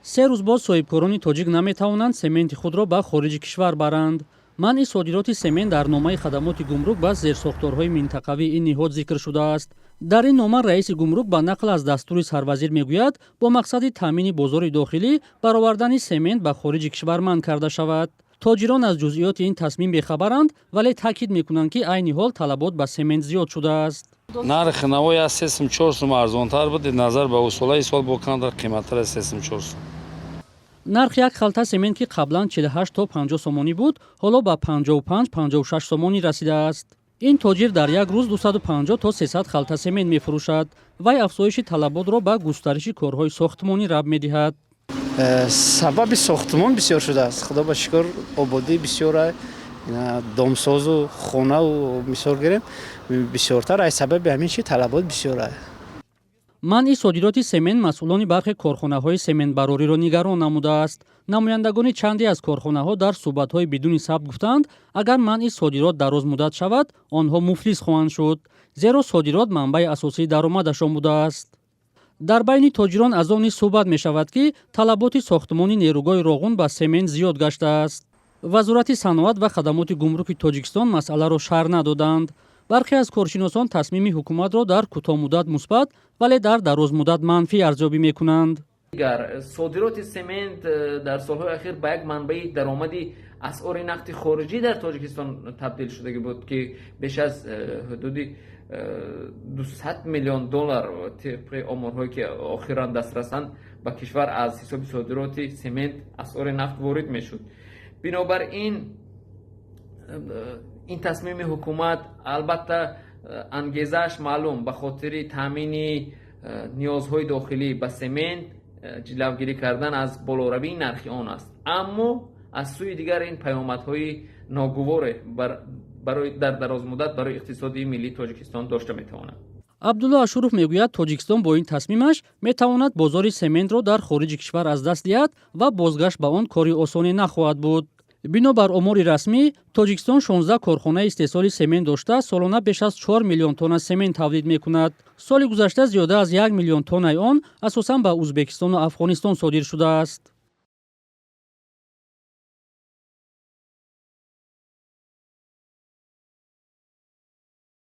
3 рӯз боз соҳибкорони тоҷик наметавонанд сементи худро ба хориҷи кишвар баранд. Манъи содироти семент дар номаи хадамоти гумрук ба зерсохторҳои минтақавии ин ниҳод зикр шудааст. Дар ин нома раиси гумрук ба нақл аз дастури сарвазир мегӯяд, бо мақсади таъмини бозори дохилӣ баровардани семент ба хориҷи кишвар манъ карда шавад. Тоҷирон аз ҷузъиёти ин тасмим бехабаранд, вале таъкид мекунанд, ки айни ҳол талабот ба семент зиёд шудааст. Нархи навои аз 3 сум, 4 сум арзонтар буд назар ба усолаи сол, бо камтар қиматтар аз 3 сум, 4 сум. Нархи як халта семент, ки қаблан 48 то 50 сомонӣ буд, ҳоло ба 55, 56 сомонӣ расидааст. Ин тоҷир дар як рӯз 250 то 300 халта семент мефурӯшад. Вай афзоиши талаботро ба густариши корҳои сохтмонӣ рабт медиҳад. Сабаби сохтмон бисёр шудааст. Худо ба шукр, ободӣ бисёра, домсозу хонаву мисол гирем, бисёртар аз сабаби ҳамин чи талабот бисёра. Манъи содироти семент масъулони бархе корхонаҳои сементбарориро нигарон намудааст. Намояндагони чанде аз корхонаҳо дар суҳбатҳои бидуни сабт гуфтаанд, агар манъи содирот дарозмуддат шавад, онҳо муфлис хоҳанд шуд, зеро содирот манбаи асосии даромадашон будааст. Дар байни тоҷирон аз он низ суҳбат мешавад, ки талаботи сохтмони нерӯгоҳи Роғун ба семент зиёд гаштааст. Вазорати саноат ва хадамоти гумруки Тоҷикистон масъаларо шарҳ надоданд. Бархе аз коршиносон тасмими ҳукуматро дар кӯтоҳмуддат мусбат, вале дар дарозмуддат манфӣ арзёбӣ мекунанд. Дигар содироти семент дар солҳои ахир ба як манбаи даромади асъори нақди хориҷӣ дар Тоҷикистон табдил шудагӣ буд, ки беш аз ҳудуди 200 миллион доллар, тибқи оморҳое ки охиран дастрасанд, ба кишвар аз ҳисоби содироти семент асъори нақд ворид мешуд. Бинобар ин ин тасмими ҳукумат, албатта, ангезааш маълум, ба хотири таъмини ниёзҳои дохилӣ ба семент, ҷилавгирӣ кардан аз болоравии нархи он аст, аммо аз сӯи дигар ин паёмадҳои ногуворе дар дарозмуддат барои иқтисоди миллии Тоҷикистон дошта метавонад. Абдулло Ашуров мегӯяд, Тоҷикистон бо ин тасмимаш метавонад бозори сементро дар хориҷи кишвар аз даст диҳад ва бозгашт ба он кори осоне нахоҳад буд. Бино бар омори расмӣ, Тоҷикистон 16 корхонаи истеҳсоли семент дошта, солона беш аз 4 миллион тонна семент тавлид мекунад. Соли гузашта зиёда аз 1 миллион тоннаи он асосан ба Узбекистону Афғонистон содир шудааст.